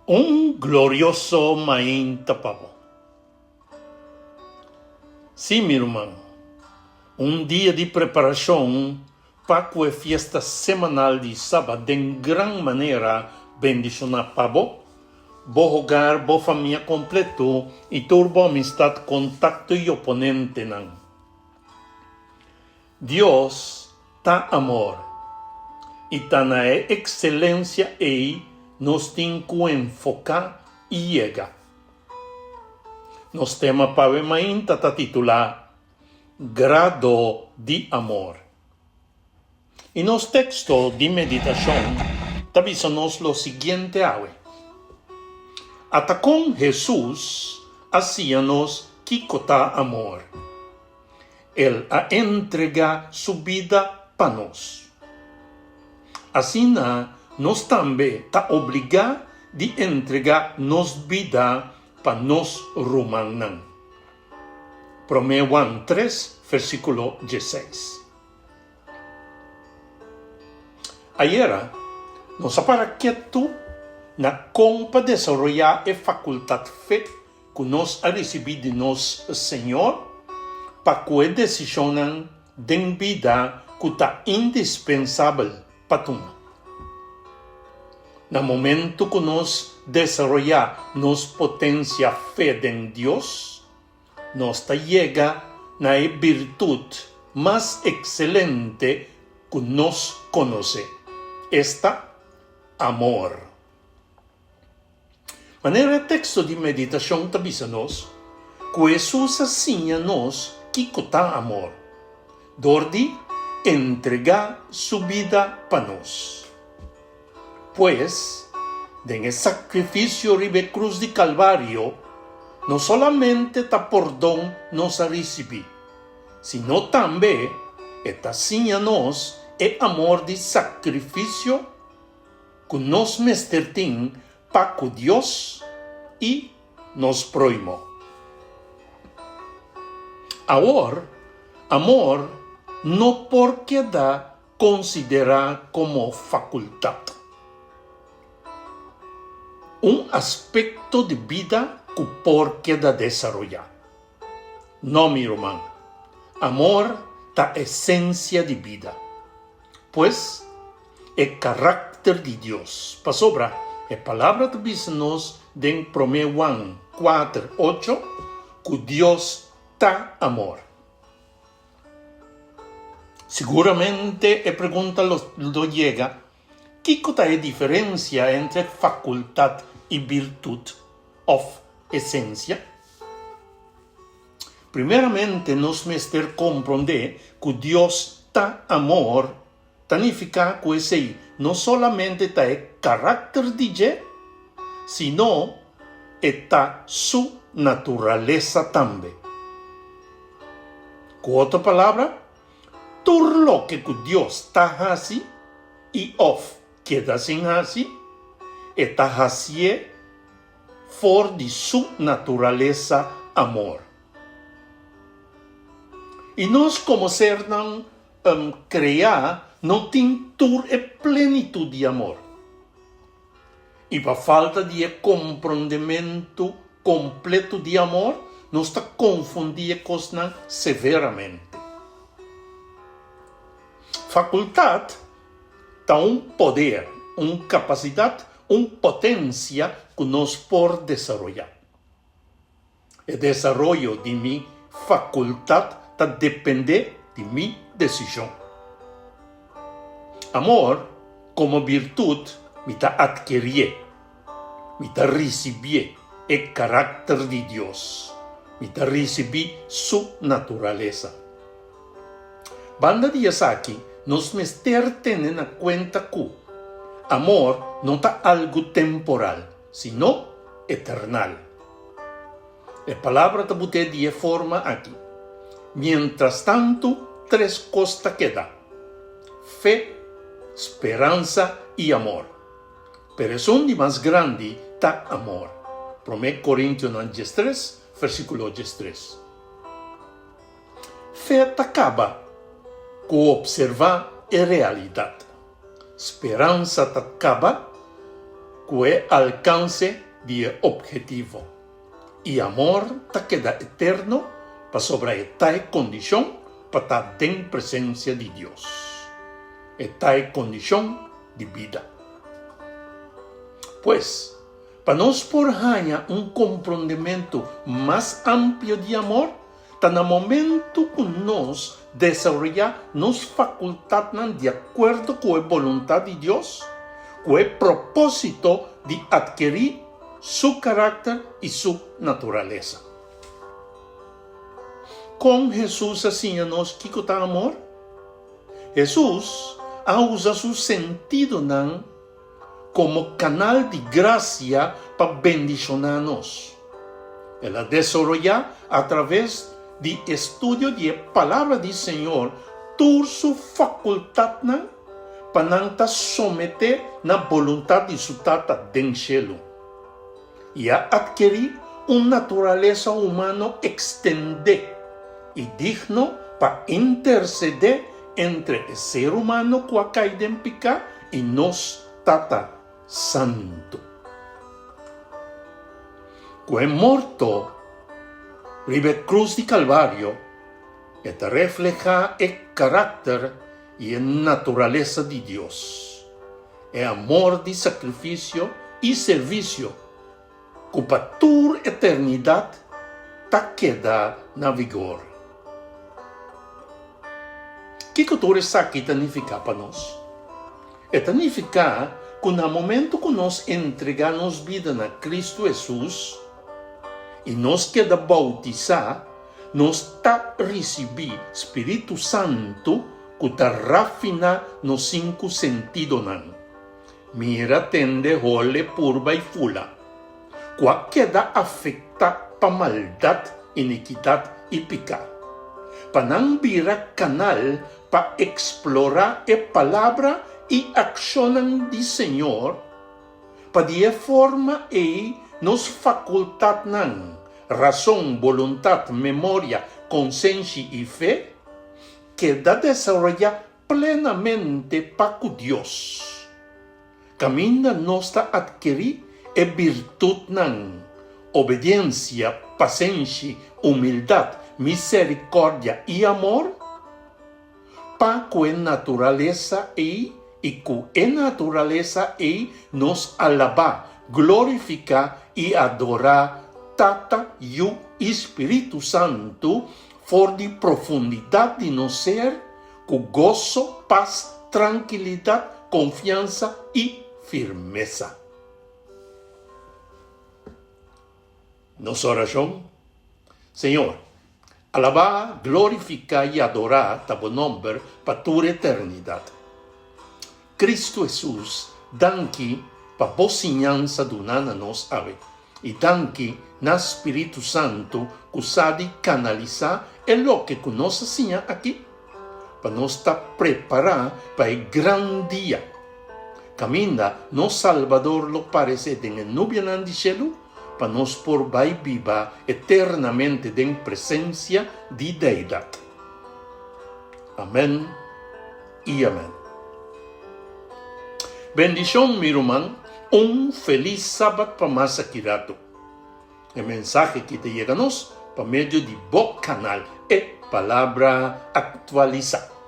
Un glorioso mainta pa bo. Sí, mi ruman, un dia di preparashon pa ku e fiesta semanal di Sabat den gran manera bendishoná pa bo, bo hogar, bo famia kompleto i tur bo amistat, kontakto i oponentenan. Dios ta amor, i ta na e ekselensia ei nos tin ku enfoká i yega. Nos tema pa awe mainta ta titulá Grado di Amor. I nos teksto di meditashon ta bisa nos lo siguiente awe, Ata kon Hesus a siña nos kiko ta amor. El a entregá su bida pa nos. Asina nos tambe ta obligá di entregá nos bida pa nos rumannan. Promé Juan tres, versíkulo dieseis. Ayera nos a para ketu na kon pa desaroyá e fakultat fe ku nos a risibí di nos Señor pa ku e desishonnan den bida ku ta indispensabel pa tuma. Na momentu ku nos desaroyá nos potensia fe den Dios, nos ta yega na e birtut mas ekselente ku nos konosé, esta, amor. Manera e teksto di meditashon ta bisa nos ku Hesus a siña nos kiko ta amor, dor di entregá su bida pa nos. Pues, den e sakrifisio riba e krus di Kalvario, no solamente ta pordon nos a risibí, sino tambe e ta siña nos e amor di sakrifisio ku nos mester tin pa ku Dios i nos próhimo. Awor, amor no por keda konsiderá komo fakultat. Un aspekto di bida ku por keda desaroyá. No, mi ruman, amor ta esensia di bida. Pues, e karakter di Dios. Pasobra e Palabra ta bisa nos den Promé Juan kuater, ocho ku Dios ta amor. Siguramente e pregunta lo lo yega, Kiko ta e diferensia entre fakultat i birtut òf esensia? Primeramente nos mester komprondé ku Dios ta amor ta nifiká ku esei no solamente ta e karakter di dje, sino e ta su naturalesa tambe. Ku otro palabra, tur loke ku Dios ta hasi i òf keda sin hasi, e ta hasié for di su naturalesa amor. I nos komo sernan kreá no tin tur e plenitut di amor. I pa falta di e komprondementu kompletu di amor, nos ta konfundí e kosnan severamente. Fakultat ta un poder, un kapasidat, un potensia ku nos por desaroyá. E desaroyo di mi fakultat ta dependé di mi desishon. Amor komo birtut mi ta atkerié, mi ta risibié e karakter di Dios, mi ta risibí su naturalesa. Banda di esaki nos mester tene na kuenta ku amor no ta algu temporal, sino eternal. E palabra ta but'é di e forma aki, Mientrastantu tres kos ta keda, fe, speransa i amor. Pero esun di mas grandi ta amor. Promé Korintionan diestres, versíkulo diestres. Fe ta kaba ku opservá e realidat. Speransa ta kaba. ku e alkanse di e ophetivo. I amor ta keda eterno pasobra e ta e kondishon pa ta den presensia di Dios. E ta e kondishon di bida. Pues, pa nos por haña un komprondementu mas amplio di amor, ta na momentu ku nos desaroyá nos fakultatnan di akuerdo ku e boluntat di Dios, ku e propósito di atkerí Su karakter i Su naturalesa. Kon Hesus a siña nos kiko ta amor? Hesus a usa su sentidonan komo kanal di grasia pa bendishoná nos. El a desaroyá atraves di estudio di e Palabra di Señor tur su fakultatnan pa nan ta someté na boluntat di su Tata den shelu, i a atkerí un naturalesa humano ekstendé i digno pa intersedé entre e ser humano ku a kai den piká i nos Tata Santu. Ku e morto riba e krus di Kalvario, e ta reflehá e karakter i e naturalesa di Dios, e amor di sakrifisio i servisio ku pa tur eternidat ta keda na vigor. Kiko tur esaki ta nifiká pa nos? E ta nifiká ku na momentu ku nos entregá nos bida na Kristu Hesus i nos keda boutisá, nos ta risibí spiritu santu ku ta rafiná nos sinku sentidonan, mira, tende, hole, purba i fula, ku a keda afektá pa maldat, inikidat i piká, pa nan bira kanal pa eksplorá e Palabra i akshonnan di Señor, pa di e forma ei nos fakultatnan, rason, boluntat, memoria, konsenshi i fe, keda desaroyá plenamente pa ku Dios. Kaminda nos ta atkerí e birtutnan, obediensia, pasenshi, humildat, miserikòrdia i amor, pa ku e naturalesa ei i ku e naturalesa ei nos alabá, glorifiká i adorá Tata, Yu i Spiritu Santu for di profundidat di nos ser ku goso, pas, trankilidat, konfiansa i firmesa. Nos orashon, Señor, alabá, glorifiká i adorá ta bo nòmber pa tur eternidat. Kristu Hesus, danki pa bo siñansa duná na nos awe, i danki na Spiritu Santu ku sa di kanalisá e loke ku nos a siña aki, pa nos ta prepará pa e gran dia kaminda nos Salbador lo paresé den e nubianan di shelu pa nos por bai biba eternamente den presensia di Deidat. Amèn i amèn. Bendishon mi ruman, un felis sabat pa mas aki rato. E mensahe ki ta yega nos pa medio di bo kanal E Palabra Aktualisá.